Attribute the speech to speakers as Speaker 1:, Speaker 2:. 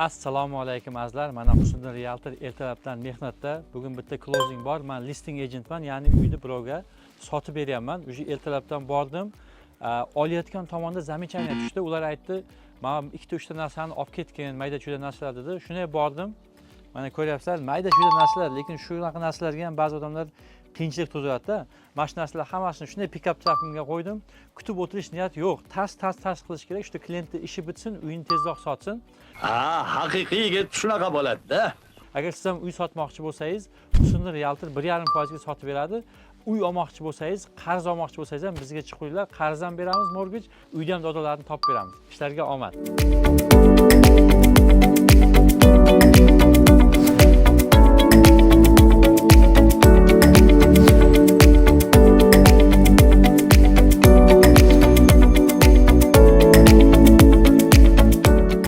Speaker 1: Assalomu alaykum, azizlar. Mana, Husniddin Realtor ertalabdan mehnatda. Bugun bitta closing bor. Man listing agentman, ya'ni uyni birovga sotib beryapman. Уже ertalabdan bordim. Olayotgan tomonda замечание tushdi. Ular aytdi, mana, ikkita uchta narsani olib ketgin, mayda chuyda narsalar, dedi. Shunday bordim. Mana, ko'ryapsizlar, mayda chuyda narsalar, lekin shunaqa narsalarga ham ba'zi odamlar qiyinchilik tug'diradida. Mana shu narsalar hammasini shunday pikap truckimga qo'ydim. Kutib o'tirish niyat yo'q. Tas tas tas qilish kerak, shu klientni ishi bitsin, uyini tezroq sotsin.
Speaker 2: Ha, haqiqiy yigit shunaqa bo'ladi-da.
Speaker 1: Agar siz ham uy sotmoqchi bo'lsangiz, Husniddin Realtor 1,5%ga sotib beradi. Uy olmoqchi bo'lsangiz, qarz olmoqchi bo'lsangiz ham bizga chiqinglar, qarz ham beramiz, mortgage, uyni ham dodalarni topib beramiz. Ishlarga omad.